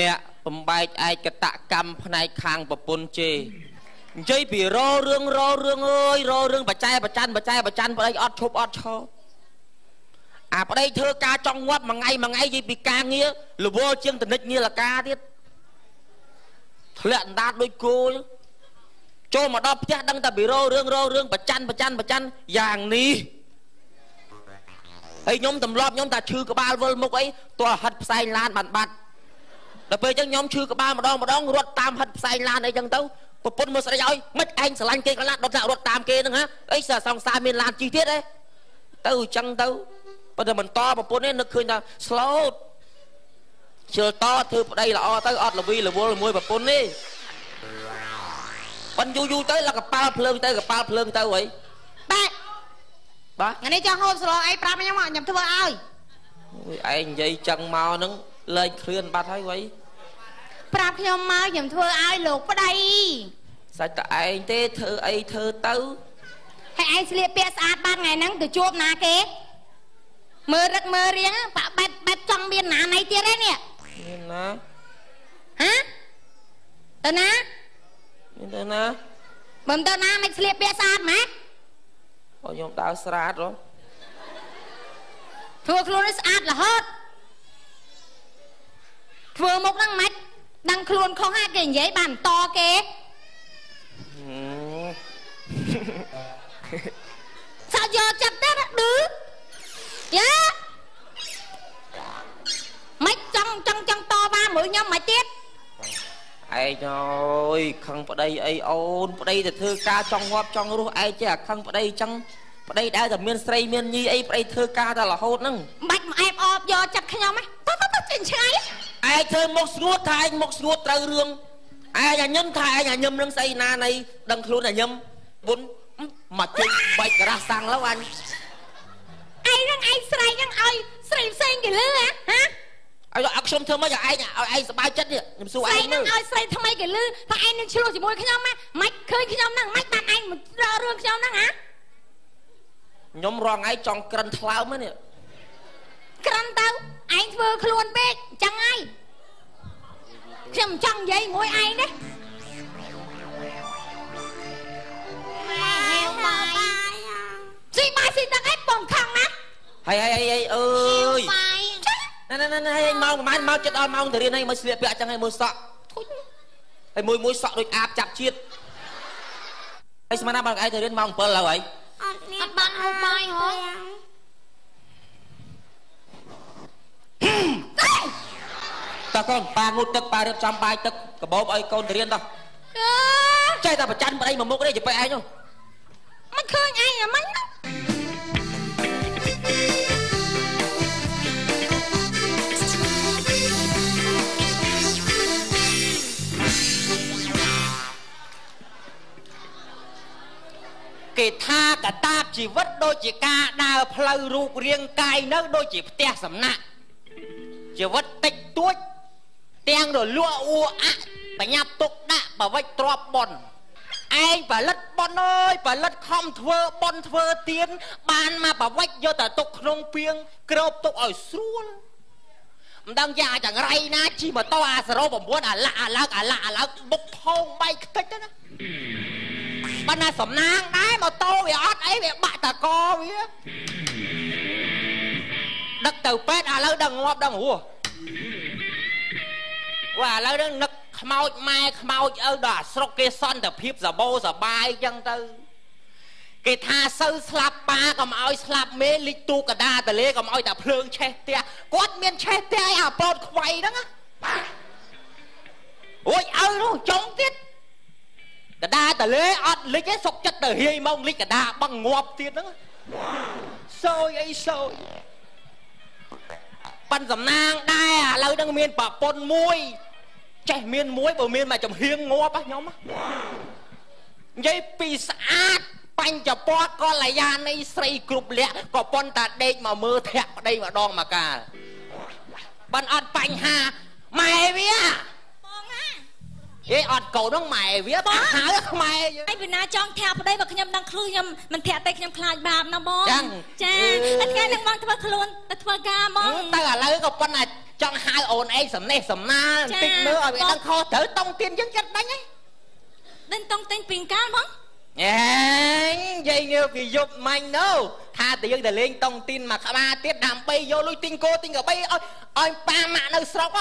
អ្នកបំបែកឯកតកម្មផ្នែកខាងប្រពន្ធជេនិយាយពីររឿងររឿងអើយររឿងបច្ចេបច័ន្ទបច្ចេបច័ន្ទប្តីអត់ឈប់អត់ឈរអាប្តីធ្វើការចង់ងាប់មួយថ្ងៃមួយថ្ងៃនិយាយពីការងាររវល់ជាងតនិចងារលកាទៀតធ្លាក់អណ្ដាតដូចគោលចូលមកដល់ផ្ទះដឹងតែពីររឿងររឿងបច្ចាន់បច្ចាន់បច្ចាន់យ៉ាងនេះហើយខ្ញុំទម្លាប់ខ្ញុំតែឈឺក្បាលវិលមុខអីតើហិតផ្សែងឡានបានបាត់ដល់ពេលអញ្ចឹងខ្ញុំឈឺក្បាលម្ដងម្ដងរត់តាមហិតផ្សែងឡានអីចឹងទៅប្រពន្ធមើលស្រីឲ្យមិនឯងស្រឡាញ់គេកន្លះដុតថារត់តាមគេហ្នឹងហ่าអីសង្សារមានឡានជិះទៀតហ៎ទៅអញ្ចឹងទៅប៉ុន្តែបន្តប្រពន្ធនេះនឹកឃើញថាស្លូតជិលតធ្វើប្តីល្អទៅអត់លវីលវល់មួយប្រពន្ធនេះប៉ុនយូរយូរទៅឡើងកប៉ាល់ភ្លើងទៅកប៉ាល់ភ្លើងទៅហីបែបាទថ្ងៃនេះចង់ហូបស្លអីប្រាប់ខ្ញុំខ្ញុំធ្វើឲ្យអូយឯងនិយាយចឹងមកហ្នឹងលែងឃ្លានបាត់ហើយវ៉ៃប្រាប់ខ្ញុំមកខ្ញុំធ្វើឲ្យលោកប្តីសាច់តឯងទេធ្វើអីធ្វើទៅហើយឯងស្លៀកពាក់ស្អាតបាត់ថ្ងៃហ្នឹងទៅជួបណាគេមើលរឹកមើលរៀងបាក់បែបបែបចង់មានណាណៃទៀតទេនេះមានណាហ៎ទៅណាមានទៅណាបើមិនទៅណាមិនស្លៀកពាក់ស្អាតម៉េចអូខ្ញុំដើរស្រាតហ៎ធ្វើខ្លួននេះស្អាតរហូតធ្វើមុខហ្នឹងម៉េចដឹងខ្លួនខុសហើយគេនិយាយបានតគេសើយកចិត្តទៅឌឺយ៉ាមិនចង់ចង់ចង់តវ៉ាមួយខ្ញុំមិនទៀតឯងអើយខឹងប្តីអីអូនប្តីទៅធ្វើការចង់ងាប់ចង់រស់ឯងចេះអាខឹងប្តីចឹងប្តីដែលតែមានស្រីមានញីអីប្តីធ្វើការតែរហូតហ្នឹងមិនបាច់មកអែបអបយកចិត្តខ្ញុំហ៎ទៅទៅចេញឆ្ងាយឯងធ្វើមុខស្ងួតថាឯងមុខស្ងួតត្រូវរឿងឯងអាញឹមថាឯងអាញឹមនឹងស្អីណាណីដឹងខ្លួនអាញឹមបុនមកជុំបែកក្រាស់សាំងឡូវអញឯងហ្នឹងឯងស្រែកហ្នឹងឲ្យស្រីផ្សេងគេលឺហ៎ហ៎ឲ្យឲ្យខ្ញុំធ្វើម៉េចឲ្យឯងឲ្យឯងសប្បាយចិត្តនេះខ្ញុំសួរឯងមើលហ្នឹងឲ្យស្រីថ្មីគេលឺថាឯងនឹងឆ្លោះជាមួយខ្ញុំណាមិនឃើញខ្ញុំហ្នឹងមិនបានឯងមករករឿងខ្ញុំហ្នឹងហ៎ខ្ញុំរងឯងចង់ក្រិនថ្លើមនេះក្រិនទៅឯងធ្វើខ្លួនពេកចឹងហើយខ្ញុំចង់និយាយមួយឯងទេស៊ីបាយស៊ីទឹកឯងបងខឹងណាហើយហើយហើយអើយណែណែណែហើយម៉ោងប្រហែលម៉ោងចិត្តដល់ម៉ោងទៅរៀនហើយមើលស្លៀកពាក់ចឹងហើយមើលសក់ធុញហើយមួយមួយសក់ដូចអាបចាប់ជាតិហើយស្មានណាបងឯងទៅរៀនម៉ោង7ឡើយហើយអត់មានអត់បានហូបបាយហ៎តើកូនប៉ាងូតទឹកប៉ារៀបចំបាយទឹកកាបូបឲ្យកូនទៅរៀនតោះចេះតែប្រច័នប្តីមួយមុខនេះទៅឯងនោះមិនឃើញឯងអាម៉េចណាគេថាកតាបជីវិតដូចជាការដើរផ្លូវរូបរាងកាយនៅដូចជាផ្ទះសំណាក់ជីវិតតិចតួចទាំងរលក់អួអាក់បញ្ញាប់ទុកដាក់បវិចទ្របប៉ុនឯងផលិតប៉ុនអើយផលិតខំធ្វើប៉ុនធ្វើទៀនបានមកបវិចយកតែទុកក្នុងពីងគ្របទុកឲ្យស្រួលមិនដឹងយ៉ាងចង្រៃណាជិះម៉ូតូអា09អាលាក់អាឡើងអាលាក់អាឡើងបុកផោងបែកខ្ទេចទៅណាប៉ុន្តែសំណាងដែរម៉ូតូវាអត់អីវាបាក់តកវាដឹកទៅពេទ្យឥឡូវដឹងងាប់ដឹងរស់វ៉ាឥឡូវនឹងនឹកខ្មោចម៉ែខ្មោចឪដល់អាស្រុកគេសន្តិភាពសបោសបាយចឹងទៅគេថាសូវស្លាប់ប៉ាកុំឲ្យស្លាប់មេលិចទូកដាតលេកុំឲ្យតែភ្លើងឆេះផ្ទះគាត់មានឆេះផ្ទះឲ្យអាប្លូតខ្វៃហ្នឹងណាអូយឪនោះចុងទៀតកដាតលេអត់លិចទេសុកចិត្តទៅរាយមកលិចកដាបឹងងាប់ទៀតហ្នឹងសយអីសយប៉ិនសំណាងដែរឥឡូវហ្នឹងមានប្រពន្ធមួយចេះមានមួយបើមានមកចំហៀងងាប់ខ្ញុំនិយាយពីស្អាតបញ្ចពណ៌កល្យាណីស្រីគ្រប់លក្ខក៏ប៉ុន្តែដេកមកមើលធាក់ប្តីម្ដងមកកាលប៉ិនអត់បញ្ហាម៉ែវាបងណា អេអត់កូនហ្នឹងម៉ែវាបងហើយខ្មែរយើង ឯពីណាចង់ធាក់ប្តីបើខ្ញុំដឹងខ្លួនខ្ញុំមិនធាក់ទេខ្ញុំខ្លាចបាបណាបងចាហើយថ្ងៃហ្នឹងបងធ្វើខ្លួនទៅធ្វើការបង ទៅឥឡូវក៏ប៉ុន្តែចង់ហៅអូនឯងសំណេះសំណាលបន្តិចមើលឲ្យវាដឹងខុសត្រូវតុងទៀនយើងចិត្តដាច់ហ៎ ដេញតុងទិញពីកាលបង អេនិយាយងើពីយប់មាញ់នោះថាតែយើងទៅលេងតុងទីនមួយក្បាលទៀតដើម្បីយកលុយទិញគោទិញក្របីឲ្យប៉ាម៉ាក់នៅស្រុក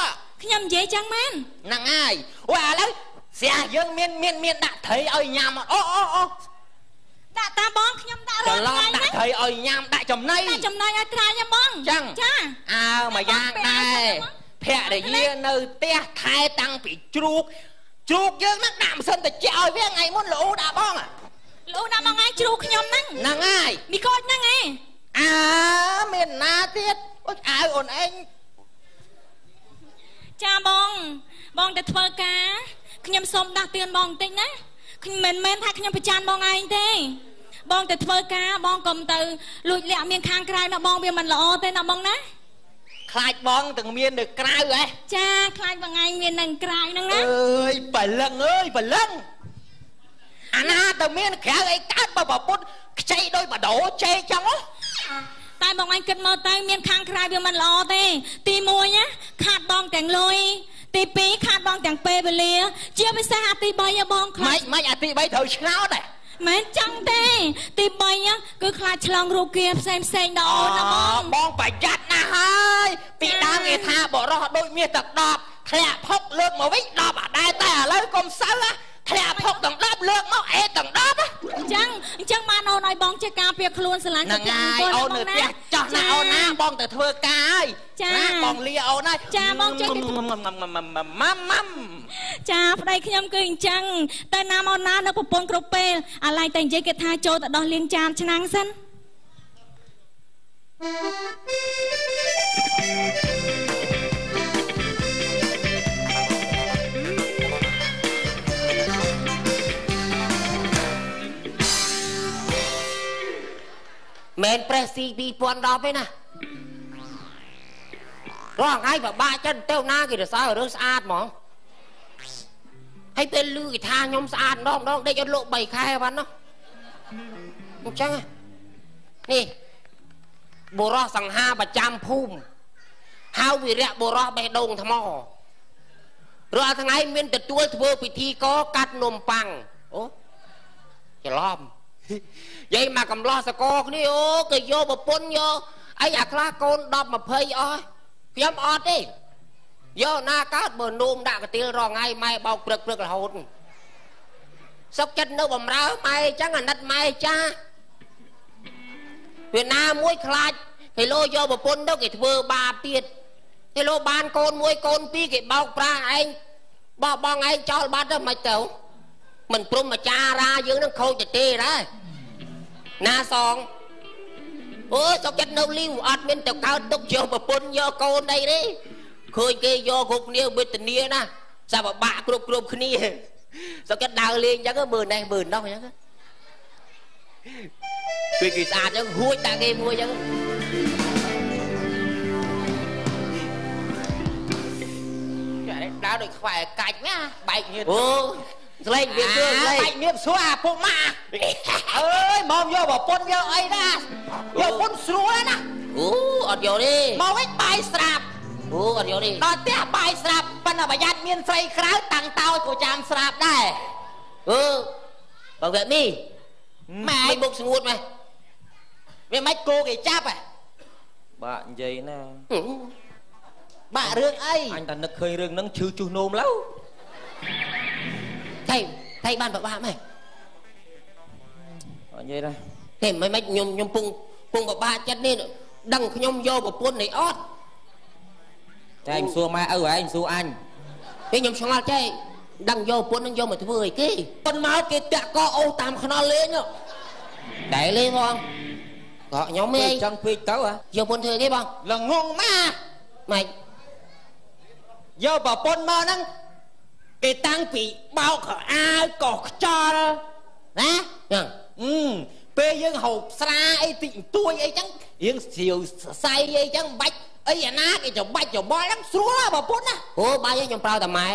ខ្ញុំនិយាយចឹងមែន ហ្នឹងហើយអូឥឡូវស្ទះយើងមានមានមានដាក់ត្រីឲ្យញ៉ាំអូអូអូ ដាក់តាបងខ្ញុំដាក់រាល់ថ្ងៃ ដាក់ត្រីឲ្យញ៉ាំដាក់ចំណី ដាក់ចំណីឲ្យត្រាញបង ចឹងចាអើមួយយ៉ាងដែរភរិយានៅផ្ទះថែតាំងពីជ្រូកជ្រូកយើងហ្នឹងដាក់ម៉ាស៊ីនតិចឲ្យវាថ្ងៃមុនល្អដាក់បង លោកដាក់មកថ្ងៃជ្រូកខ្ញុំហ្នឹង ហ្នឹងហើយ មីកូចហ្នឹងឯង អើមានណាទៀតអូអាវអូនឯង ចាបងបងទៅធ្វើការខ្ញុំសូមដាស់តឿនបងបន្តិចណាខ្ញុំមិនមែនថាខ្ញុំប្រច័នបងឯងទេបងទៅធ្វើការបងកុំទៅលួចលាក់មានខាងក្រៅណាបងវាមិនល្អទេណាបងណា ខ្លាចបងទាំងមាននៅក្រៅហ៎ ចាខ្លាចបងឯងមាននៅក្រៅហ្នឹងណា អើយបលឹងអើយបលឹងអាណាទៅមានក្រៅអីកើតបើប្រពន្ធខ្ចីដោយបដោជេចឹងហ៎ តែបងឯងគិតមកទៅមានខាងក្រៅវាមិនល្អទេទី1ណាខាតបងទាំងលុយទី2ខាតបងទាំងពេលវេលាជាពិសេសអាទី3បងខ្លាចមិនអាទី3ត្រូវឆ្នោតហ៎ មិនចឹងទេទី3គឺខ្លាចឆ្លងរោគាផ្សេងផ្សេងដល់អូនណាបង បងប្រយ័ត្នណាស់ហើយពីដើមគេថាបរោះដូចមាសទឹក10ធ្លាក់ផុកលើកមកវិញ10អាដែរតែឥឡូវកុំសូវធ្លាក់ផុកទាំង10លើកមកអេទាំង10 អញ្ចឹងអញ្ចឹងបានអូនឲ្យបងចេះការពារខ្លួនស្រឡាញ់ ហ្នឹងហើយអូននៅផ្ទះចោះណាអូនណាបងទៅធ្វើការហើយណាបងលាអូនហើយ ចាបងចេះ ម៉ាំម៉ាំ ចាប្តីខ្ញុំគឺអញ្ចឹងតែណាមកណានៅប្រពន្ធគ្រប់ពេលអាឡ័យតែនិយាយគេថាចូលទៅដោះលាងចានឆ្នាំងសិន មែនប្រេះស៊ី2010ទេណារាល់ថ្ងៃពិបាកចិត្តទៅណាគេសរសើររឿងស្អាតហ្មងហើយពេលលឺគេថាខ្ញុំស្អាតម្ដងម្ដងដេកអត់លក់3ខែបានណោះអញ្ចឹងនេះបុរសសង្ហាប្រចាំភូមិហៅវិរៈបុរសបេះដូងថ្មរាល់ថ្ងៃមានទទួលធ្វើពិធីកកាត់នំប៉័ងអូច្រឡំយាយមកកំឡោះសកគ្នាអូគេយកប្រពន្ធយកអីអាខ្លះកូន10 20អស់ខ្ញុំអត់ទេយកណាកើតបើនោមដាក់កាទៀលរាល់ថ្ងៃម៉ែបោកព្រឹកព្រឹករហូតសុកចិត្តនៅបំរើម៉ែអញ្ចឹងអាណិតម៉ែចាវាណាមួយខ្លាចគេលោយកប្រពន្ធទៅគេធ្វើបាបទៀតគេលោបានកូនមួយកូនពីរគេបោកប្រាស់ឯងបោះបងឯងចោលបាត់ទៅមិនទៅមិនព្រមអាចារាយើងនឹងខូចទៅទេដែរណាសងអូសុកចិត្តនៅលីវអត់មានទៅកើតទុកយកប្រពន្ធយកកូនអីទេឃើញគេយកគ្រប់គ្នាវេទនាណាសាបបាក់គ្រប់គ្រប់គ្នាសុកចិត្តដើរលេងអញ្ចឹងមើលនេះមើលនោះអញ្ចឹងគឺគេស្អាតអញ្ចឹងហួចតាគេមួយអញ្ចឹង ដើរដូចខ្វែកាច់ណាបែកញើស អូស្លេកវាសួរស្លេក បែកញើសសួរអាពុកម៉ាក់អើយមកយកប្រពន្ធយកអីណាយកប្រពន្ធស្រួលណា អូអត់យកទេ មកវិញបាយស្រាប់ អូអត់យកទេ ដល់ផ្ទះបាយស្រាប់ប៉ុន្តែប្រយ័ត្នមានស្រីក្រៅតាំងតោក៏ចាំស្រាប់ដែរ អឺបើវាមី ម៉ែ មិនបុកស្ងួតម៉េះ វាមិនគោគេចាប់ហ៎ បាក់និយាយណា បាក់រឿងអី អញតែនឹកឃើញរឿងហ្នឹងឈឺជុះនោមឡើយថៃថៃបានប្របាក់ម៉េះ និយាយណា ទេមិនមិនខ្ញុំខ្ញុំពងពងប្របាក់ចិត្តនេះដឹងខ្ញុំយកប្រពន្ធនេះអត់ តែអញសួរម៉ែឪឯងសួរអញ ពេលខ្ញុំឆ្ងល់ចេះដឹងយកប្រពន្ធនឹងយកមកធ្វើអីគេ ប៉ុនមកគេតាក់កអូសតាមខ្នល់លេង ដែលលេងបងក៏ខ្ញុំឯង ចង់ពេកទៅហ៎ យកប្រពន្ធធ្វើអីគេបង ល្ងងម៉ា ម៉េច យកប្រពន្ធមកហ្នឹងគេតាំងពីបោកខោអាវកោះខ្យល់ណា ហ្នឹង ពេលយើងហូបស្រាអីតិចបន្តួចអីចឹងរៀងស្រាវសៃអីចឹងបាច់អីអាណាគេច្បាច់ច្បល់ហ្នឹងស្រួលហ៎ប្រពន្ធណា អូបាយខ្ញុំប្រើតែម៉ែ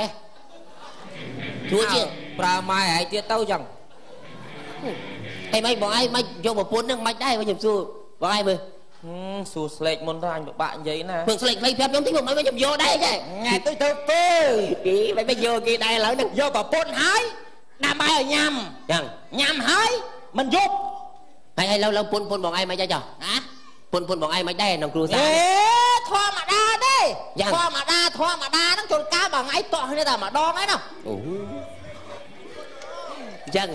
ជួយជា ប្រើម៉ែឯងទៀតទៅចឹង អីមិនបងឯងមិនយកប្រពន្ធហ្នឹងមិនដែរខ្ញុំសួរបងឯងមើល សួរស្លេកមុនទៅអញពិបាកនិយាយណា មើលស្លេកខ្លីប្រាប់ខ្ញុំតិចមកមិនខ្ញុំយកដែរចេះ ថ្ងៃទៅទៅទៅ គេមិនយកគេដែរឥឡូវហ្នឹង យកប្រពន្ធហើយដាំបាយឲ្យញ៉ាំ ចឹង ញ៉ាំហើយមិនយប់ ហើយហើយឡូវពុនពុនបងឯងមិនចាចុះ ណា ពុនពុនបងឯងមិនដែរក្នុងគ្រួសារ អេធម្មតាទេធម្មតាធម្មតាហ្នឹងជួនកាលបងឯងតោះគ្នាតែម្ដងឯណោះ អូចឹង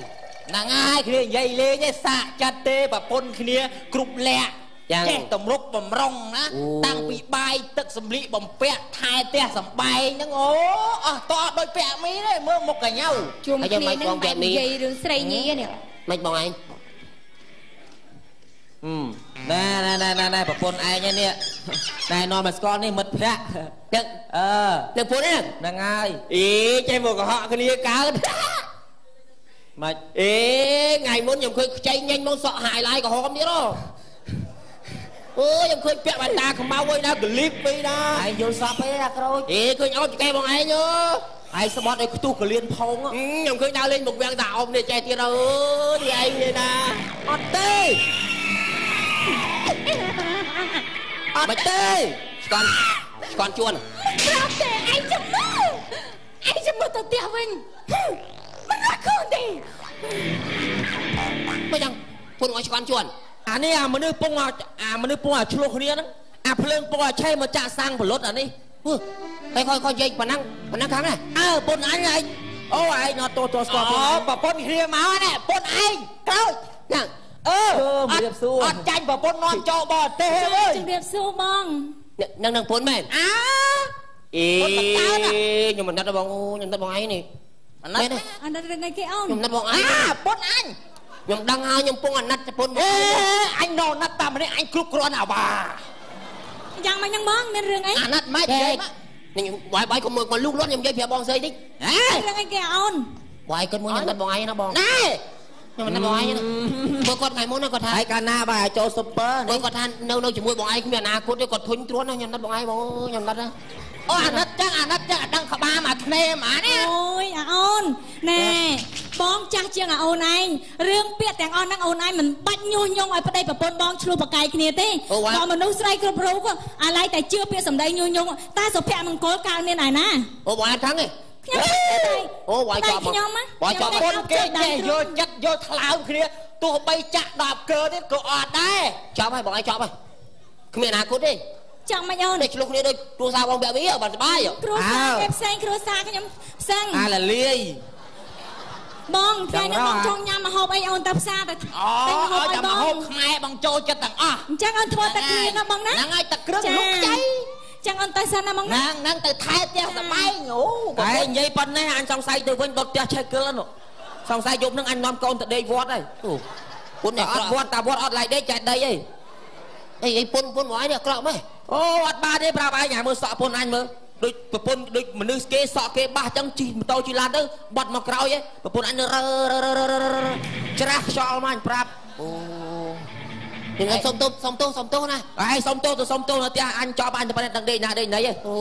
ហ្នឹងហើយគ្នានិយាយលេងឯងសាកចិត្តទេប្រពន្ធគ្នាគ្រប់លក្ខចេះតម្រុកបំរុងណាតាំងពីបាយទឹកសម្លៀកបំពាក់ថែផ្ទះសំបែងហ្នឹងអូអស់តអត់ដូចពាក់មីទេមើលមុខកញ្ញៅ ជុំគ្នាហ្នឹងបែបនិយាយរឿងស្រីញីនេះ មិនបងឯង ណែណែណែណែណែប្រពន្ធឯងនេះណែនាំមកស្គាល់នេះមិត្តភក្តិ ចឹង អឺ នៅពុនហ្នឹង ហ្នឹងហើយ អីចេះមកកុហកគ្នាកើត ម៉េច អេថ្ងៃមុនខ្ញុំឃើញខ្ចីញញមកសក់ហាយឡាយក្រហមទៀតហ៎អូខ្ញុំឃើញពាក់បាតាខ្មៅអីដល់ក្លីបអីដល់ ឯងយល់សពអីអាក្រូច អេឃើញអោបចកេះបងឯងអើ ឯងស្បត់ឲ្យខ្ទុះកលៀនផោង ខ្ញុំឃើញដើរលេងមុខវាំងតាអោបនេះចេះទៀតអើយឯងនេះណា អត់ទេអត់ទេ ស្គន់ស្គន់ជួន ប្រាប់ទេឯងចាំមើលឯងចាំមើលទៅផ្ទះវិញមិនរកខ្លួនទេ មិនចឹងពុនឲ្យស្គន់ជួន អានេះអាមនុស្សពងអាមនុស្សពងអាឆ្លោះគ្នាហ្នឹងអាភ្លើងពងអាឆេះមកចាក់សាំងផលុតអានេះ ហើយខខនិយាយប៉ុណ្ណឹងប៉ុណ្ណឹងខាងណា អើពុនអញឯងអូឯងអត់តតស្គាល់ ពុនប្រពន្ធគ្នាមកណែពុនឯងក្រោយហ្នឹង អឺ ជំរាបសួរ អត់ចាញ់ប្រពន្ធនាំចូលបរទេសទេអើយ ជំរាបសួរបង នឹងនឹងពុនមែន អើ អេខ្ញុំមិនណិតបងខ្ញុំណិតបងឯងនេះ អាណិត អាណិតរឿងអីគេអូន ខ្ញុំណិតបងឯង អាពុនអញ ខ្ញុំដឹងហើយខ្ញុំពងអាណិតពុន អេអញណណិតតាមម្នាក់អញគ្រប់គ្រាន់អាវ៉ា យ៉ាងម៉េចហ្នឹងបងមានរឿងអី អាណិតម៉េចនិយាយមក ខ្ញុំបាយបាយកុំមកលូកលាន់ខ្ញុំនិយាយប្រាប់បងស្រីតិច ហេ រឿងអីគេអូន បាយគិតមួយខ្ញុំណិតបងឯងណាបង ណែ ខ្ញុំមិនបងឯងណាព្រោះគាត់ថ្ងៃមុនគាត់ថា ហើយកាលណាបើចូលស៊ុបពើ ព្រោះគាត់ថានៅនៅជាមួយបងឯងគ្មានអនាគតទេគាត់ធុញទ្រាន់ណាខ្ញុំណិតបងឯងបងខ្ញុំណិតណា អូអាណិតចឹងអាណិតចឹងអាដឹងក្បាលមកធ្នេហ្មងនេះ អូយអាអូនណែបងចាស់ជាងអាអូនឯងរឿងពាក្យទាំងអស់ហ្នឹងអូនឯងមិនបាច់ញុះញង់ឲ្យប្តីប្រពន្ធបងឆ្លោះប្រកែកគ្នាទេបើមនុស្សស្រីគ្រប់រូបអាឡ័យតែជឿពាក្យសម្ដីញុះញង់តាសុភមង្គលកើតមានឯណា អូបងអត់ថឹងទេ ខ្ញុំទេ អូវាយចប់ ខ្ញុំ វាយចប់ ពុនគេចេះយកចិត្តយកថ្លើមគ្នាទោះបីចាក់10កើទៀតក៏អត់ដែរ ចប់ហើយបងឯងចប់ហើយគ្មានអនាគតទេ ចង់មិនអូន នេះឆ្លោះគ្នាដូចគ្រួសារបងពាក់វីបានសុបាយ គ្រួសារគេផ្សេងគ្រួសារខ្ញុំផ្សេង អាលលាយ បងថ្ងៃនេះបងចង់ញ៉ាំម្ហូបអីអូនទៅផ្សារទៅ អូឲ្យតែម្ហូបខ្មែរបងចូលចិត្តទាំងអស់ អញ្ចឹងអូនធ្វើតែគ្រឿងណាបងណា ហ្នឹងហើយតែគ្រឿងលុកចៃ ចឹងអូនទៅសិនណាបង ណាហ្នឹងទៅថែផ្ទះសបែងអូ ឯងនិយាយប៉ុណ្ណេះអញសង្ស័យទៅវិញដុតផ្ទះឆេះគល់នោះសង្ស័យយប់ហ្នឹងអញនាំកូនទៅដេកវត្តហើយ អូពុន អត់វត្តតាវត្តអត់ឡៃដេកចែកដីអី អីអីពុនពុនមកឯងនេះអាក្រក់ម៉េះ អូអត់បានទេប្រាប់ឯងអាមើលសក់ពុនអញមើលដូចប្រពន្ធដូចមនុស្សគេសក់គេបាសចឹងជិះម៉ូតូជិះឡានទៅបត់មកក្រោយឯងប្រពន្ធអញរើរើច្រាស់ខ្យល់មកអញប្រាប់ អូខ្ញុំសុំទោសសុំទោសសុំទោសណា ឯងសុំទោសទៅសុំទោសនៅផ្ទះអញចប់អញទៅប៉ុណ្ណេះដឹងដេកណាដេកណីឯង អូ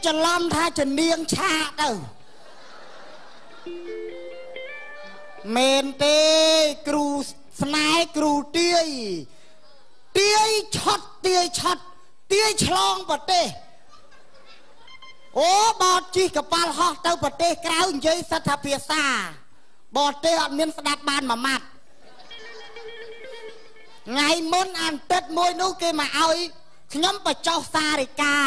ច្រឡំថាជំនាងឆាកទៅមែនទេគ្រូស្នេហ៍គ្រូទាយទាយឆត់ទាយឆត់ទាយឆ្លងប្រទេសអូបតជិះកប៉ាល់ហោះទៅប្រទេសក្រៅនិយាយសិទ្ធភាសាបរទេសអត់មានស្ដាប់បានមួយម៉ាត់ថ្ងៃមុនអាទិត្យមួយនោះគេមកឲ្យខ្ញុំបញ្ចុះសារិកា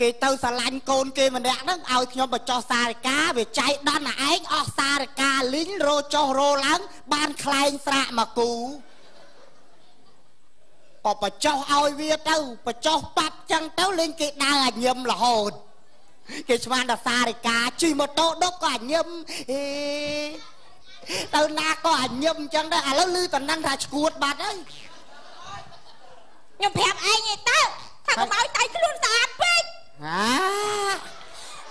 គេទៅស្រឡាញ់កូនគេម្នាក់ហ្នឹងឲ្យខ្ញុំបញ្ចុះសារិកាវាចែកដនឯងអស់សារិកាលីងរោចុះរោឡើងបានខ្លែងស្រាកមកគូក៏បញ្ចុះឲ្យវាទៅបញ្ចុះប៉ាប់ចឹងទៅលេងគេដើរឲ្យញឹមរហូត គេស្មានដល់សារិកាជិះម៉ូតូដប់ក៏អញឹមអេទៅណាក៏អញឹមអញ្ចឹងដែរឥឡូវឮតំណឹងថាឈួតបាត់ហើយខ្ញុំប្រាប់ឯងឯទៅថាកុំឲ្យតៃខ្លួនស្អាតពេកហា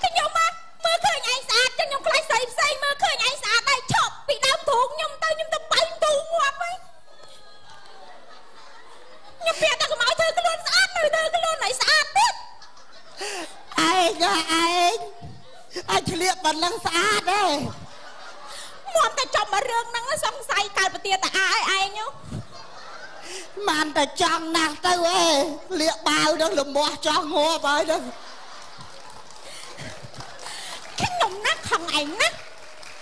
ខ្ញុំមកមើលឃើញឯងស្អាតចឹងខ្ញុំខ្លាចស្អីផ្សេងមើលឃើញឯងស្អាតដែរឈប់ពីដើមទ្រូងខ្ញុំទៅខ្ញុំទៅបែកទូងាប់ហើយខ្ញុំប្រាប់ថាកុំឲ្យធ្វើខ្លួនស្អាតនៅធ្វើខ្លួនឲ្យស្អាតទៀតឯងឯងឯងឆ្លៀកប៉ុណ្ណឹងស្អាតទេមកតែចប់មករឿងហ្នឹងសង្ស័យកើតប្រទាតាអាឲ្យឯងបានតែចង់ណាស់ទៅអេលៀកបាវដល់លមាស់ចង់ងាប់ហើយទៅខ្ញុំណាស់ខឹងឯងណាស់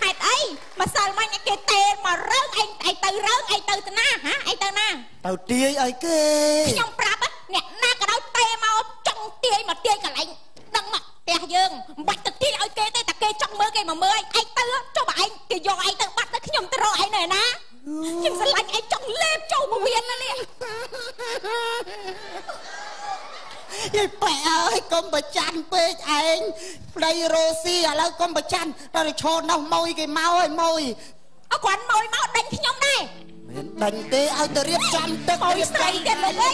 ហេតុអីម្សិលមិញគេទេមករើងឯងឯងទៅរើងឯងទៅទៅណាហ៎ឯងទៅណាទៅទាយឲ្យគេខ្ញុំប្រាប់អ្នកណាក៏ដោយទេមកចង់ទាយមកទាយកន្លែងដឹងមកផ្ទះយើងមិនបាច់ទៅទាយឲ្យគេទេតែគេចង់មើលគេមកមើលឯងឯងទៅចុះបើឯងគេយកឯងទៅបាត់ទៅខ្ញុំទៅរកឯងនៅណាខ្ញុំស្រឡាញ់ឯងចង់លេបចូលពវៀនណានេះយាយប៉ែអើយកុំប្រច័នពេកឯងប្តីរ៉ូស៊ីឥឡូវកុំប្រច័នដល់ឈរនោះម៉ួយគេមកហើយម៉ួយអើគាត់ម៉ួយមកដេញខ្ញុំដែរមិនដេញទេឲ្យទៅរៀបចំទឹករៀបស្រីទៀតលើអី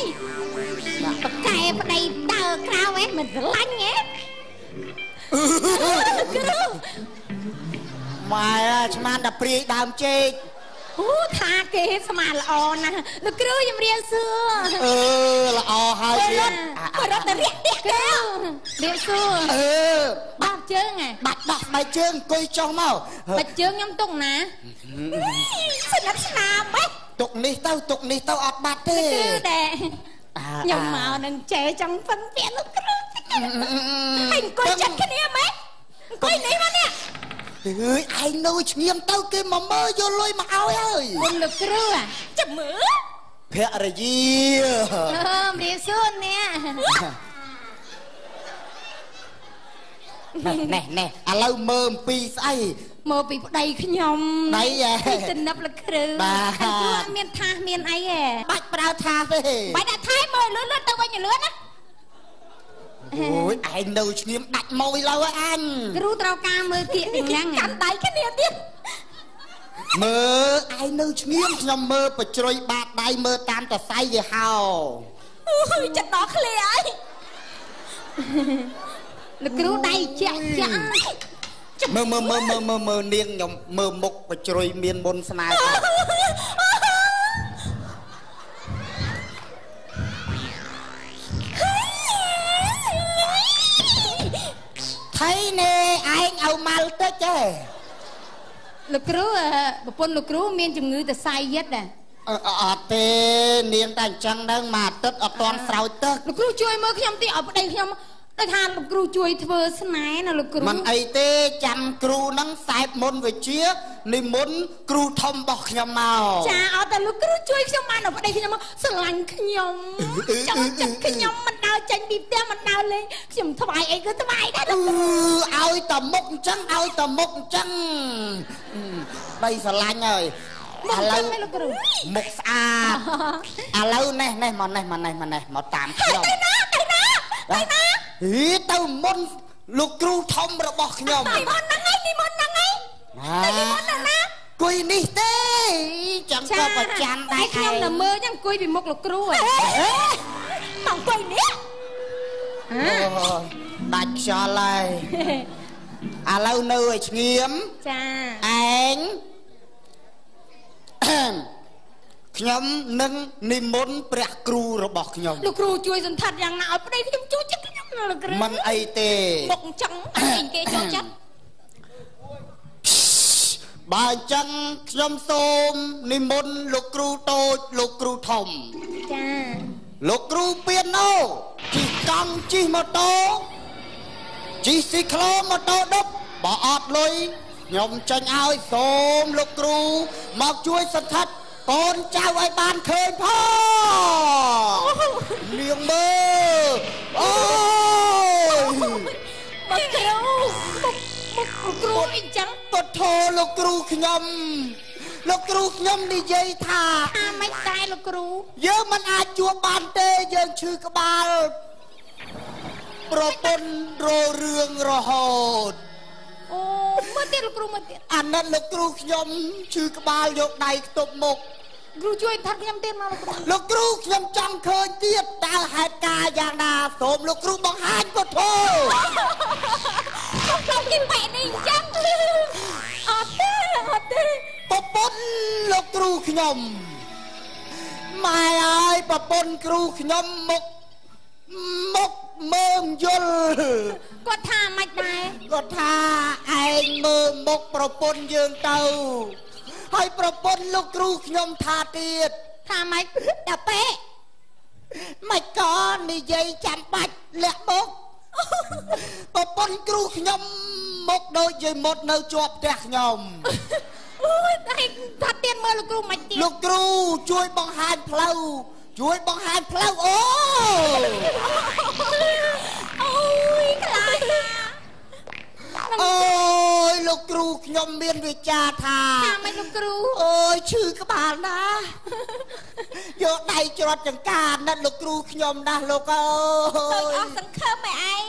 បកែប្តីដើរក្រៅឯងមិនស្រឡាញ់ហ៎គ្រូម៉ែឆ្មានដល់ព្រាយដើមចេកអូថាគេស្មានល្អណាស់លោកគ្រូជំរាបសួរអឺល្អហើយទៀតបើរត់ទៅរាក់ទាក់គេរាបសួរអឺបាត់ជើងហ៎បាត់ដោះស្បែកជើងអង្គុយចុះមកបាច់ជើងខ្ញុំទុកណាស្និទ្ធស្នាមហ៎ទុកនេះទៅទុកនេះទៅអត់បាត់ទេគឺដែរខ្ញុំមកនឹងចេចង់ពឹងពាក់លោកគ្រូហើយអង្គុយចិត្តគ្នាម៉េចអង្គុយនេះមកនេះអើយឯងនៅឈ្ងៀមទៅគេមកមើលយកលុយមកឲ្យហើយគុណលោកគ្រូចាំមើលភរិយាអឺមរៀបសួរអ្នកណែណែឥឡូវមើលអំពីស្អីមើលពីប្តីខ្ញុំប្តីហ៎ពីទំនឹបលោកគ្រូបាទគ្រូអត់មានថាសមានអីហ៎បាច់ប្រើថាសទេបាច់ដាក់ថែមើលលឿនលឿនទៅវិញលឿនណាអូយឯងនៅឈ្ងៀមដាច់ម៉ួយឡើយអញគ្រូត្រូវការមើលគៀកហ្នឹងកាន់ដៃគ្នាទៀតមើលឯងនៅឈ្ងៀមខ្ញុំមើលបជ្រុយបាតដៃមើលតាមតសៃយីហោអូយចិត្តដល់ឃ្លាហើយលោកគ្រូដៃចាក់ចាក់មើលមើលមើលមើលមើលមើលនាងខ្ញុំមើលមុខបជ្រុយមានមុនស្នេហ៍ថៃណែឯងឲ្យម៉ាល់តិចហ៎លោកគ្រូប្រពន្ធលោកគ្រូមានជំងឺសរសៃយិតដែរអត់ទេនាងតែអញ្ចឹងហ្នឹងមួយអាទិត្យអត់ទាន់ស្រោចទឹកលោកគ្រូជួយមើលខ្ញុំទីឲ្យប្តីខ្ញុំដូចថាលោកគ្រូជួយធ្វើស្នេហ៍ណាលោកគ្រូមិនអីទេចាំគ្រូហ្នឹងសែបមុនវិជានិមន្តគ្រូធំរបស់ខ្ញុំមកចាអត់តែលោកគ្រូជួយខ្ញុំបានឲ្យប្តីខ្ញុំស្រឡាញ់ខ្ញុំចង់ចិត្តខ្ញុំមិនដើរចេញពីផ្ទះមិនដើរលេងខ្ញុំថ្វាយអីក៏ថ្វាយដែរលោកគ្រូឲ្យតែមុខអញ្ចឹងឲ្យតែមុខអញ្ចឹងប្តីស្រឡាញ់ហើយឥឡូវលោកគ្រូមុខស្អាតឥឡូវនេះនេះមកនេះមកនេះមកនេះមកតាមខ្ញុំទៅណាទៅណាទៅណាហីទៅមុនលោកគ្រូធំរបស់ខ្ញុំនិមន្តហ្នឹងឯងនិមន្តហ្នឹងឯងទៅនិមន្តណាណា គួយនេះទេចាំក៏ប្រចាំដែរខ្ញុំនៅមើលចឹងអង្គុយពីមុខលោកគ្រូហ៎មកអង្គុយនេះដាច់ខ្យល់ហើយឥឡូវនៅឲ្យឈ្ងៀមចាឯងខ្ញុំនឹងនិមន្តព្រះគ្រូរបស់ខ្ញុំលោកគ្រូជួយសន្តិយ៉ាងណាឲ្យប្តីខ្ញុំជួយចិត្តខ្ញុំលោកគ្រូមិនអីទេមុខអញ្ចឹងអញគេចូលចិត្តបើអញ្ចឹងខ្ញុំសូមនិមន្តលោកគ្រូតូចលោកគ្រូធំចាលោកគ្រូពៀណូជិះកង់ជិះម៉ូតូជិះស៊ីក្លូម៉ូតូដប់បើអត់លុយខ្ញុំចេញឲ្យសូមលោកគ្រូមកជួយសន្ធិដ្ឋកូនចៅឲ្យបានឃើញផងនាងមើលអូយមកគ្រូមកគ្រូអីចឹងពុទ្ធោលោកគ្រូខ្ញុំលោកគ្រូខ្ញុំនិយាយថាថាមិនដែរលោកគ្រូយើងមិនអាចជួបបានទេយើងឈឺក្បាល ប្រពន្ធររឿងរហូត អូមើលទៀតលោកគ្រូមើលទៀត អាណិតលោកគ្រូខ្ញុំឈឺក្បាលយកដៃខ្ទប់មុខ គ្រូជួយថាត់ខ្ញុំទៀតមកលោកគ្រូខ្ញុំចង់ឃើញទៀតតើហេតុការណ៍យ៉ាងណាសូមលោកគ្រូបង្ហាញពុទ្ធោ ខ្ញុំគេបែកនេះអញ្ចឹងអត់ទេអត់ទេ ប្រពន្ធលោកគ្រូខ្ញុំម៉ែអើយប្រពន្ធគ្រូខ្ញុំមុខមុខមើមយល់ គាត់ថាមិនដែរ គាត់ថាឯងមើលមុខប្រពន្ធយើងទៅហើយប្រពន្ធលោកគ្រូខ្ញុំថាទៀត ថាម៉េច ដល់ពេលមិនក៏និយាយចាំបាច់លាក់មុខប្រពន្ធគ្រូខ្ញុំមុខដូចយាយមុតនៅជាប់ផ្ទះខ្ញុំ អូយតែថាទៀតមើលលោកគ្រូមិនទៀត លោកគ្រូជួយបង្ហាញផ្លូវជួយបង្ហាញផ្លូវអូ អូយខ្លាចណា អូយលោកគ្រូខ្ញុំមានវិចារថា ថាម៉េចលោកគ្រូ អូយឈឺក្បាលណាស់យកដៃច្រត់ចង្ការណាស់លោកគ្រូខ្ញុំណាស់លោកអើយ អស់សង្ឃឹមឯង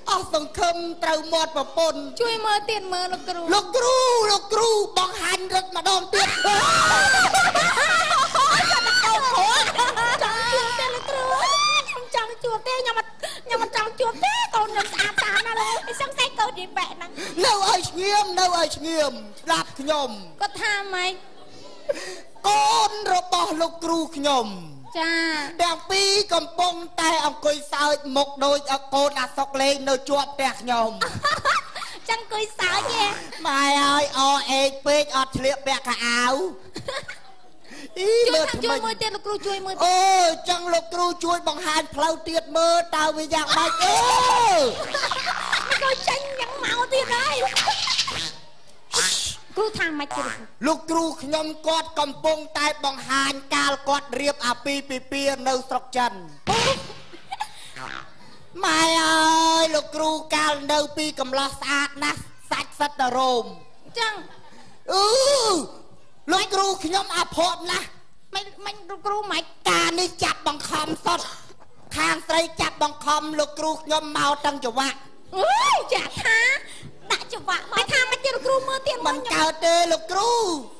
អស់សង្ឃឹមត្រូវមាត់ប្រពន្ធ ជួយមើលទៀតមើលលោកគ្រូ លោកគ្រូលោកគ្រូបង្ហាញរឹតម្ដងទៀត ចង់ជួបទេលោកគ្រូខ្ញុំចង់ជួបទេខ្ញុំអត់ខ្ញុំអត់ចង់ជួបទេកូនខ្ញុំស្អាតស្អាតណាស់លោក សង្ស័យកូននេះបែកហ្នឹង នៅឲ្យស្ងៀមនៅឲ្យស្ងៀមស្ដាប់ខ្ញុំ គាត់ថាម៉េច កូនរបស់លោកគ្រូខ្ញុំ ចា ទាំងពីរកំពុងតែអង្គុយសើចមុខដូចកូនអាសុកលេងនៅជាប់ផ្ទះខ្ញុំ ចឹងអង្គុយសើចទេ ម៉ែអើយអអេកពេកអត់ឆ្លៀកពាក់ខោអាវអី ជួយជួយមួយទៀតលោកគ្រូជួយមួយ អូចឹងលោកគ្រូជួយបង្ហាញផ្លូវទៀតមើលតើវាយ៉ាងម៉េចអូ ក៏ចេញយ៉ាងមកទៀតហើយ គ្រូថាម៉េចទៀត លោកគ្រូខ្ញុំគាត់កំពុងតែបង្ហាញកាលគាត់រៀបអាពាហ៍ពិពាហ៍នៅស្រុកចិនម៉ែអើយលោកគ្រូកាលនៅពីកំឡោះស្អាតណាស់សាច់សិតតែរោម ចឹង អឺលោកគ្រូខ្ញុំអភ័ព្វណាស់ មិនមិនលោកគ្រូមិន ការនេះចាប់បង្ខំសុទ្ធខាងស្រីចាប់បង្ខំលោកគ្រូខ្ញុំមកតាំងចង្វាក់ អូយចាថាដាក់ចង្វាក់មក ថាមិនទៀតលោកគ្រូមើលទៀត មិនកើតទេលោកគ្រូ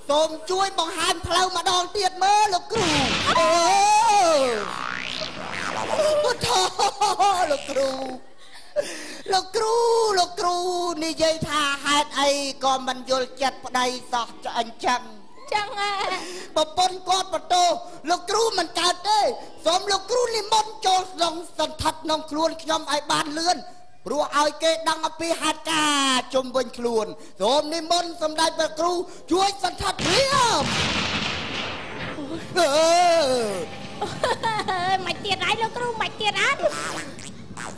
សូមជួយបង្ហាញផ្លូវម្ដងទៀតមើលលោកគ្រូអូពុទ្ធលោកគ្រូលោកគ្រូលោកគ្រូនិយាយថាហេតុអីក៏មិនយល់ចិត្តប្តីសោះអញ្ចឹង ចឹង ប្រពន្ធគាត់បន្ទោលោកគ្រូមិនកើតទេសូមលោកគ្រូនិមន្តចូលក្នុងសន្ធិដ្ឋក្នុងខ្លួនខ្ញុំឲ្យបានលឿនព្រោះឲ្យគេដឹងអំពីហេតុការណ៍ជុំវិញខ្លួនសូមនិមន្តសម្ដេចព្រះគ្រូជួយសន្ធិដ្ឋភ្លាមអឺ មិនទៀតហើយលោកគ្រូមិនទៀតហើយ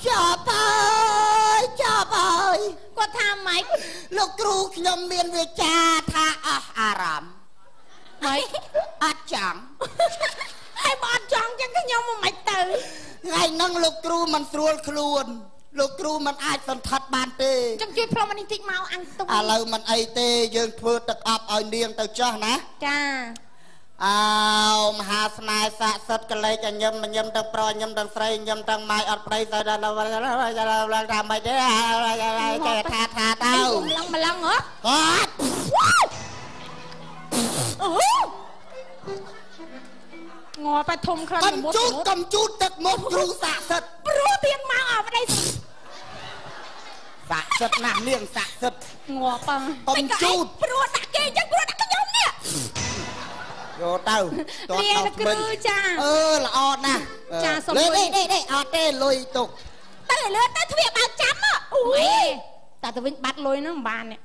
ចាប់ហើយចាប់ហើយ គាត់ថាម៉េច លោកគ្រូខ្ញុំមានវាចាថាអស់អារម្មណ៍ ម៉េច អត់ចង់ ហើយបើអត់ចង់ចឹងខ្ញុំមិនទៅ ថ្ងៃហ្នឹងលោកគ្រូមិនស្រួលខ្លួនលោកគ្រូមិនអាចសន្ធិដ្ឋបានទេ ចឹងជួយផ្លុំអានេះតិចមកអញទុំ ឥឡូវមិនអីទេយើងធ្វើទឹកអប់ឲ្យនាងទៅចោះណា ចា អោមហាស្នេហ៍ស័ក្តិសិទ្ធកលេចញឹមញឹមទាំងប្រុសញឹមទាំងស្រីញឹមទាំងម៉ាយអត់ប្តីស្អីដល់ថាម៉េចទេចេះថាថាទៅ ម្លឹងម្លឹងហ៎ អត់ អូងាប់តែធំខ្លាំង កំជូតកំជូតទឹកមុខគ្រូស័ក្តិសិទ្ធ ព្រោះទៀតមកអប្តី ស័ក្តិសិទ្ធណាស់នាងស័ក្តិសិទ្ធ ងាប់ កំជូត ព្រោះដាក់គេអញ្ចឹងព្រោះដាក់ខ្ញុំនេះ យកទៅ តោះដល់គ្រូចា អឺល្អណាស់ ចាសុំ លុយនេះនេះអត់ទេលុយទុក ទៅឲ្យលឿនទៅទ្វារបើកចាំអូយតែទៅវិញបាត់លុយហ្នឹងមិនបាននេះ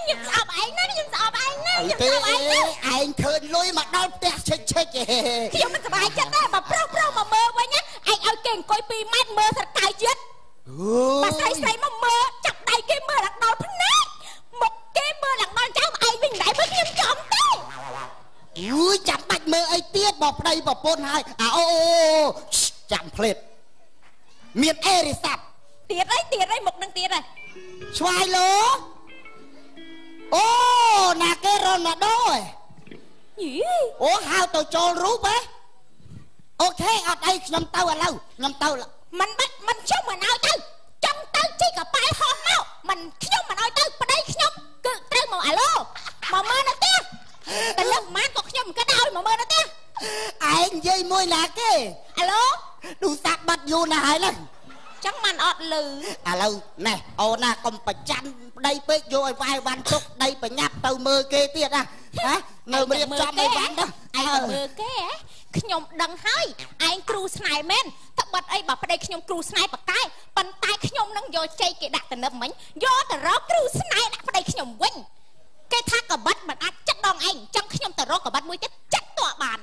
ខ្ញុំស្អប់ឯងណាខ្ញុំស្អប់ឯងណាខ្ញុំ ទេ ស្អប់ឯងណា ឯងឃើញលុយមកដល់ផ្ទះឆិចឆិច ខ្ញុំមិនសប្បាយចិត្តទេបើប្រុសប្រុសមកមើលវិញណាឯងឲ្យគេអង្គុយ2ម៉ែត្រមើលស្រកៅជាតិបើស្រីស្រីមកមើលចាប់ដៃគេមើលឡើងដល់ភ្នែកមុខគេមើលឡើងដល់ចាំឯងវិញមិនដែរមើលខ្ញុំចំទេ យូយចាំបាច់មើលអីទៀតបើប្តីប្រពន្ធហើយអាអូចាំផ្លេតមានអេរិស័ព្ទ ទៀតអីទៀតអីមុខនឹងទៀតហ៎ ឆ្វាយលោអូណាគេរ៉ូណាល់ដូឯង យី អូហៅទៅចូលរូបហ៎អូខេអត់អីខ្ញុំទៅឥឡូវខ្ញុំទៅ មិនបាច់មិនខ្ញុំមិនឲ្យទៅចង់ទៅជីកប៉ាល់ហោះមកមិនខ្ញុំមិនឲ្យទៅប្តីខ្ញុំគឺត្រូវមកអាឡូមកមើលនៅផ្ទះតែលើកម៉ានក៏ខ្ញុំមិនគិតឲ្យមកមើលនៅផ្ទះឯងនិយាយមួយណាគេអាឡូទូរស័ព្ទបាត់យូរណាស់ហើយហ្នឹងចឹងមិនអត់លឺឥឡូវណែអូនណាកុំប្រច័នប្តីពេកយកឲ្យវាយវ៉ាន់ទុកដីបញ្ញាប់ទៅមើលគេទៀតណាណានៅរៀបចំឲ្យវ៉ាន់ទៅឯងមើលគេហ៎ខ្ញុំដឹងហើយឯងគ្រូស្នេហ៍មែនត្បិតអីបើប្តីខ្ញុំគ្រូស្នេហ៍ប៉កែប៉ុន្តែខ្ញុំនឹងយកជ័យគេដាក់ទៅនឹបមិញយកទៅរកគ្រូស្នេហ៍ដាក់ប្តីខ្ញុំវិញគេថាកបិតមិនអាចចិត្តដងឯងចឹងខ្ញុំទៅរកកបិតមួយទៀតចិត្តតបាន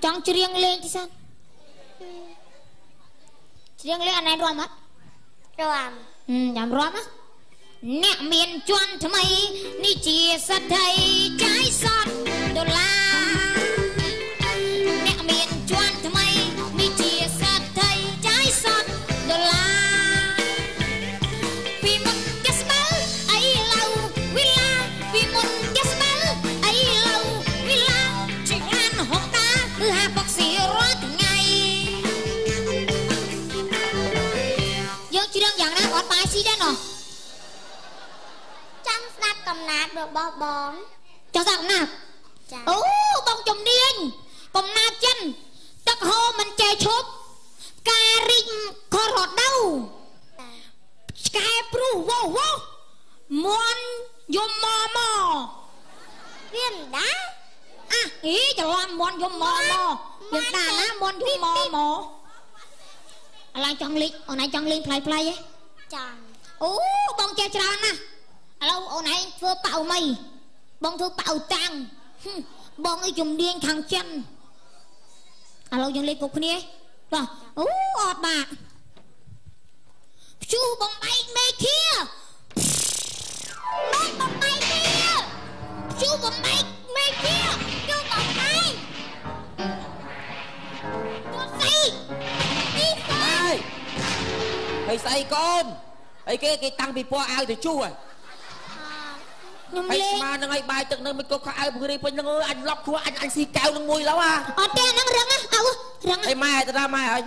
ចង់ច្រៀងលេងទីសិនច្រៀងលេងអនឡាញរាំអត់រាំចាំរាំណាអ្នកមានជន់ថ្មីនេះជាសទ្ធិចាយសតដុល្លារអ្នកមានជន់ថ្មីនេះជាសទ្ធិចាយសតដុល្លារពីមុនគេស្បើអីឡូវវិឡាពីមុនគេស្បើអីឡូវវិឡាជាឡានហុងដាគឺហាបុកស៊ីរាល់ថ្ងៃយើងច្រៀងយ៉ាងណាអត់បាយស៊ីដែរណោះចង់ស្ដាប់កំណាព្យរបស់បងចង់ស្ដាប់កំណាព្យអូបងជំនាញកំណាព្យចិនទឹកហូរមិនចេះឈប់ការរីកខរដូវឆ្កែព្រុសវោវោមន់យំមមវាមិនដែរអាអីច្រឡំមន់យំមមយើងដាណាមន់យំមមឥឡូវចង់លេងអូនឯងចង់លេងផ្លៃផ្លៃហ៎ចង់អូបងចេះច្រើនណាស់ឥឡូវអូនឯងធ្វើប៉ៅមីបងធ្វើប៉ៅតាំងបងអីជំនាញខាងចិនឥឡូវយើងលេងគ្រប់គ្នាបាទអូអត់បាទព្យុះបំបែកមេឃាមេឃបំបែកគ្នាព្យុះបំបែកមេឃាព្យុះបំបែកទស្សីទីស័យហើយស្អីកូនអីគេគេតាំងពីពណ៌អាវទៅជុះខ្ញុំលេងហើយស្មាននឹងឲ្យបាយទឹកនឹងមិនក៏ខោអាវពង្រីពេញនឹងអើយអញឡប់ខួរអញស៊ីកែវនឹងមួយឡូវអត់ទេហ្នឹងរឹងណាអៅរឹងអីម៉ែទៅណាម៉ែអើយ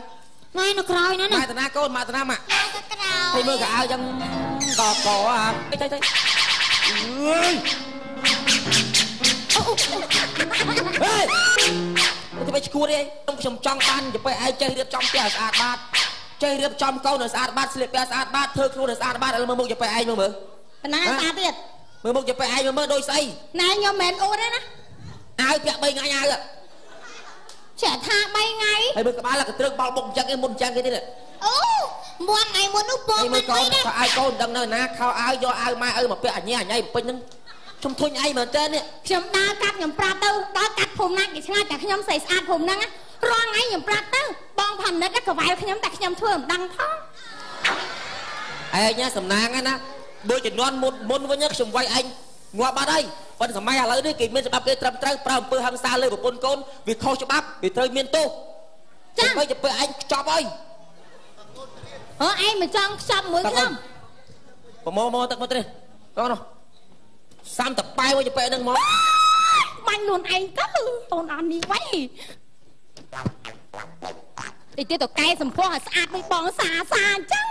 ម៉ែនៅក្រោយណាម៉ែទៅណាកូនម៉ែទៅណាម៉ាក់ទៅក្រោយហើយមើលកៅអៅចឹងកកអាទៅទៅអើយហេទៅไปឈួតឯងខ្ញុំចង់បានទៅឯងចេះរៀបចំផ្ទះឲ្យស្អាតបាតចេះរៀបចំកូនឲ្យស្អាតបាតស្លៀកពាក់ស្អាតបាតធ្វើខ្លួនឲ្យស្អាតបាតឥឡូវមើលមុខទៅឯងមើលមើលប៉ុណ្ណាស្អាតទៀតមើលមុខទៅឯងមើលមើលដូចស្អីណែខ្ញុំមិនមែនអូនទេណាអាវពាក់3ថ្ងៃអាវចេះថា3ថ្ងៃហើយមើលក្បាលកត្រឹកបោលបុកអញ្ចឹងឯងមុនអញ្ចឹងគេទៀតអូមុនថ្ងៃមុននោះពងមិនកូនខោអាវកូនដឹងនៅណាខោអាវយកអាវម៉ែឪមកពាក់អញអញឯងពេញហ្នឹងខ្ញុំធុញឯងមែនតើនេះខ្ញុំដើរកាត់ខ្ញុំប្រាប់ទៅដើរកាត់ភូមិណាគេឆ្ងាយតែខ្ញុំស្អីស្អាតភូមិហ្នឹងរាល់ថ្ងៃខ្ញុំប្រាប់ទៅបងផានិតកវ៉ែលខ្ញុំតែខ្ញុំធ្វើមិនដឹងផងឯងណាសំណាងណាបើជំនាន់មុនមុនវិញខ្ញុំវាយឯងងាប់បាត់ហើយប៉ុន្តែសម័យឥឡូវនេះគេមានច្បាប់គេត្រឹមត្រូវប្រើអំពើហិង្សាលើប្រពន្ធកូនវាខុសច្បាប់វាត្រូវមានទោសចាទៅទៅឯងខ្ចប់ហើយអើឯងមិនចង់ខ្ចប់មួយខ្ញុំប្រមោមកទឹកមកទេកូនសាំតប៉ែមួយទៅហ្នឹងមកបាញ់ខ្លួនឯងទៅអូនអត់នេះវ៉ៃតិចទៀតទៅកែសម្ផស្សឲ្យស្អាតដូចបងសាសាអញ្ចឹង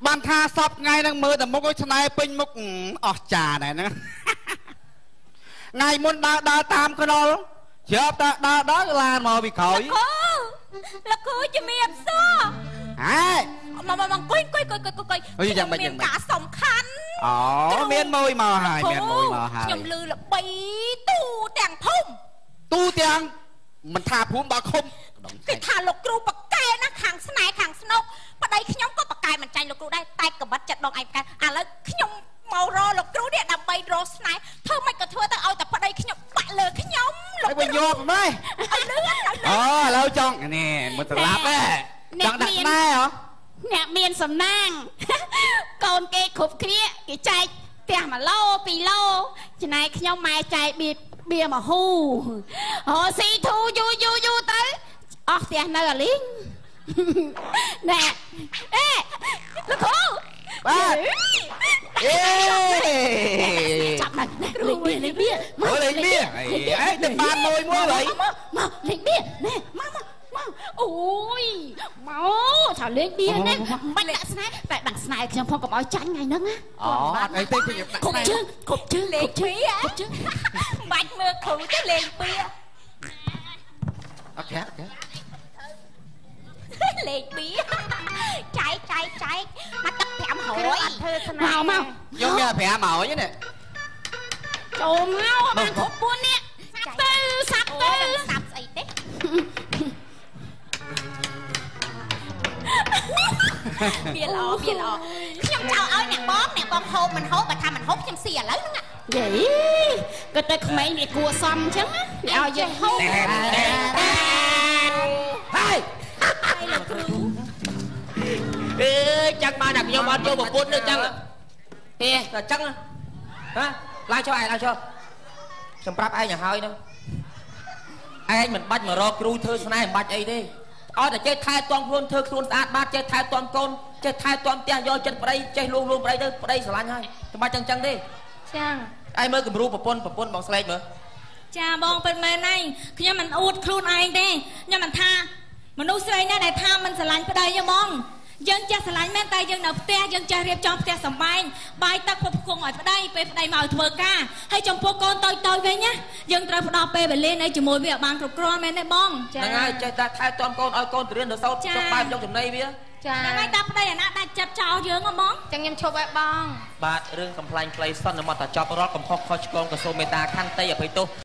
បានថាសពថ្ងៃហ្នឹងមើលតែមុខឲ្យស្នេហ៍ពេញមុខអស់ចាដែរហ្នឹងថ្ងៃមុនដើរដើរតាមខ្នល់ជ្រាបតើដើរដើរឡានមកពីក្រោយលោកគ្រូជំរាបសួរហេមកមកអង្គុយអង្គុយអង្គុយអង្គុយយ៉ាងម៉េចមានការសំខាន់អូមានមួយមកហើយមានមួយមកហើយខ្ញុំលឺល្បីទូទាំងភូមិទូទាំងមិនថាភូមិដល់ឃុំគេថាលោកគ្រូប៉កែណាខាងស្នេហ៍ខាងស្នុកប្តីខ្ញុំក៏ប៉កែមិនចាញ់លោកគ្រូដែរតែកបិតចិត្តដងឯងកែឥឡូវខ្ញុំមករកលោកគ្រូនេះដើម្បីរកស្នេហ៍ធ្វើមិនក៏ធ្វើទៅឲ្យតែប្តីខ្ញុំបាក់លើខ្ញុំលោកគ្រូយកម៉េចឲ្យលឿនអូឥឡូវចង់នេះមិនស្លាប់ទេចង់ដាក់ស្នេហ៍ហ៎ អ្នកមានសំណាងកូនគេគ្រប់គ្នាគេចែក ផ្ទះ1ឡូ2ឡូចំណែកខ្ញុំម៉ែចែកបៀបៀមកហ៊ូអូស៊ីធូយូយូយូទៅអស់ផ្ទះនៅអាលីងណែអេលោកគ្រូបាទអេចាប់ណាស់លេងបៀលេងបៀមកលេងបៀអេទៅបានមួយមួយហើយមកលេងបៀណែមកមកអូយមកថាលេងបៀនេះមិនដាក់ស្នេហ៍តែដាក់ស្នេហ៍ខ្ញុំផងកុំឲ្យចាញ់ថ្ងៃហ្នឹងណាអូអត់អីទេខ្ញុំដាក់ស្នេហ៍គ្រប់ជើងលេងបៀមិនបាច់មើលគ្រូទេលេងបៀអូខេអូខេលេងបៀចែកចែកចែកមកទឹក500ធ្វើស្នេហ៍មកខ្ញុំមាន500នេះចូលមកបានគ្រប់4នាក់ទៅសាប់ទៅសាប់ស្អីទេវាល្អវាល្អខ្ញុំចោលឲ្យអ្នកបងអ្នកបងហូបមិនហូបបើថាមិនហូបខ្ញុំស៊ីឥឡូវហ្នឹងយេក៏តែក្មេងវាគួសមអញ្ចឹងវាឲ្យយើងហូបហើយហើយលោកគ្រូអេចឹងបានតែខ្ញុំអត់យកប្រពន្ធទេចឹងទេតែចឹងហ៎ឡើងចុះឯងឡើងចុះខ្ញុំប្រាប់ឯងឲ្យហើយហ្នឹងឯងមិនបាច់មករកគ្រូធ្វើស្នេហ៍មិនបាច់អីទេឲ្យតែចេះថែទាំខ្លួនធ្វើខ្លួនស្អាតបាតចេះថែទាំកូនចេះថែទាំផ្ទះយកចិត្តប្តីចេះលួងលួងប្តីទៅប្តីស្រឡាញ់ហើយមិនបាច់ចឹងចឹងទេចាឯងមើលគំរូប្រពន្ធប្រពន្ធបងស្លេកមើលចាបងពិតមែនហើយខ្ញុំមិនអួតខ្លួនឯងទេខ្ញុំមិនថាមនុស្សស្រីណាដែលថាមិនស្រឡាញ់ប្តីទេបងយើងចេះស្រឡាញ់មែនតែយើងនៅផ្ទះយើងចេះរៀបចំផ្ទះសម្បែងបាយទឹកផ្គត់ផ្គង់ឲ្យប្តីពេលប្តីមកឲ្យធ្វើការហើយចំពោះកូនតូចតូចវិញណាយើងត្រូវផ្ដល់ពេលវេលានៅជាមួយវាឲ្យបានគ្រប់គ្រាន់មែនទេបងហ្នឹងហើយចេះតែថែទាំកូនឲ្យកូនទៅរៀនទៅសូត្រចុះបាយចុះចំណីវាចាហ្នឹងហើយតាប្តីអាណាដាច់ចិត្តចោលយើងហ៎បងចឹងខ្ញុំឈប់ឲ្យបងបាទរឿងកំ pl ែងខ្លីសន្មតតែចប់រាល់កំហុសខុសឆ្គងក៏សូមមេត្តាខន្តីអភ័យទោស